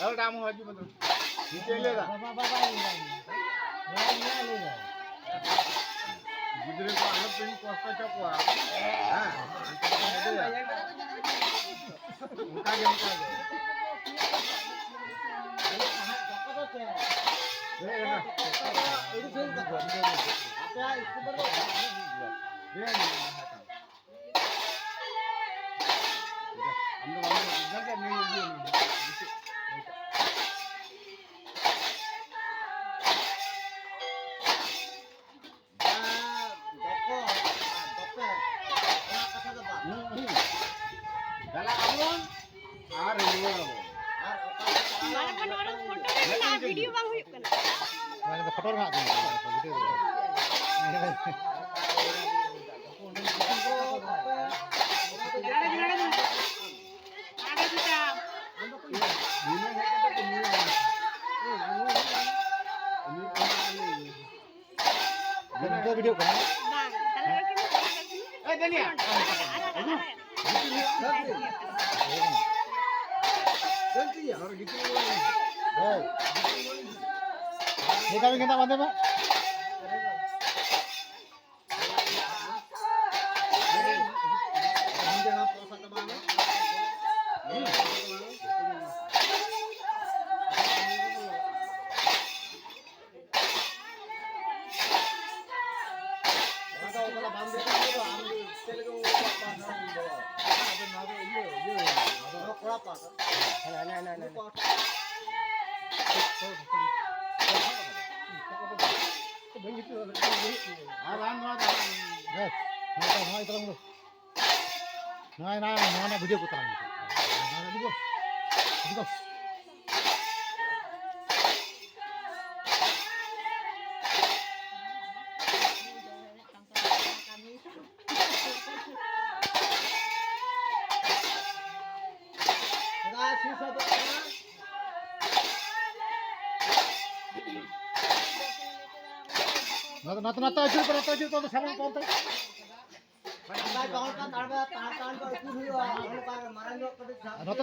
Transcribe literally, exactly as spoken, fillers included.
ᱫᱟᱞ ᱰᱟᱢ ᱦᱚᱸ ᱦᱤᱡᱩᱜ ᱢᱮ ᱛᱚ᱾ ᱱᱤᱪᱮ ᱞᱟᱹᱭ ᱫᱟ᱾ ᱵᱟᱵᱟ, ᱵᱟᱵᱟ, ᱞᱟᱹᱭ ᱫᱟ᱾ ᱵᱟᱵᱟ, ᱞᱟᱹᱭ ᱫᱟ᱾ ᱜᱤᱫᱽᱨᱟᱹ ᱠᱚ ᱟᱞᱚ ᱯᱮ ᱠᱚᱥᱴᱚ ᱦᱚᱪᱚ ᱠᱚᱣᱟ᱾ ᱦᱮᱸ, ᱚᱱᱠᱟ ᱜᱮ, ᱚᱱᱠᱟ ᱜᱮ᱾ ᱦᱮᱸ, ᱦᱮᱸ᱾ ᱟᱯᱮᱭᱟᱜ ᱥᱠᱩᱞ ᱨᱮ ᱦᱮᱸ, ᱦᱮᱸ᱾ ᱪᱟᱞᱟᱜ ᱟᱵᱚᱱ ᱟᱨ ᱨᱩᱣᱟᱹᱲ ᱟᱵᱚᱱ᱾ ᱢᱟᱨᱟᱝ ᱢᱟᱨᱟᱝ ᱯᱷᱳᱴᱳ ᱨᱮ ᱵᱷᱤᱰᱤᱭᱳ ᱵᱟᱝ ᱦᱩᱭᱩᱜ ᱠᱟᱱᱟ᱾ ᱚᱱᱟ ᱫᱚ ᱯᱷᱳᱴᱳ ᱨᱮ ᱦᱟᱸᱜ ᱠᱟᱱᱟ, ᱵᱷᱤᱰᱤᱭᱳ ᱫᱚ ᱵᱟᱝ᱾ ᱱᱤᱛᱚᱜ ᱵᱷᱤᱰᱤᱭᱳ ᱠᱟᱱᱟ᱾ ᱵᱟᱝ, ᱛᱟᱦᱞᱮ ᱟᱨ ᱠᱤ ᱢᱤᱫᱴᱟᱝ ᱮ ᱫᱟᱱᱤᱭᱟ᱾ ᱦᱳᱭ᱾ ᱱᱤᱝᱠᱟ ᱜᱮ ᱜᱮᱸᱫᱟᱜ ᱵᱟᱸᱫᱮ ᱢᱮ᱾ ᱱᱚᱣᱟ, ᱱᱚᱣᱟ, ᱱᱚᱣᱟ ᱨᱮᱱᱟᱜ ᱵᱷᱤᱰᱤᱭᱳ ᱠᱚ ᱛᱟᱞᱟᱝ ᱢᱮ᱾ ᱱᱚᱣᱟ ᱨᱮᱱᱟᱜ ᱵᱷᱤᱰᱤᱭᱳ᱾ ᱵᱷᱤᱰᱤᱭᱳ᱾ ᱱᱚᱛᱮ, ᱱᱚᱛᱮ, ᱱᱚᱛᱮ ᱟᱹᱪᱩᱨ ᱯᱮ, ᱱᱚᱛᱮ ᱟᱹᱪᱩᱨ ᱯᱮ, ᱚᱱᱛᱮ ᱥᱟᱢᱟᱝ ᱠᱚ ᱚᱱᱛᱮ᱾ ᱱᱚᱛᱮ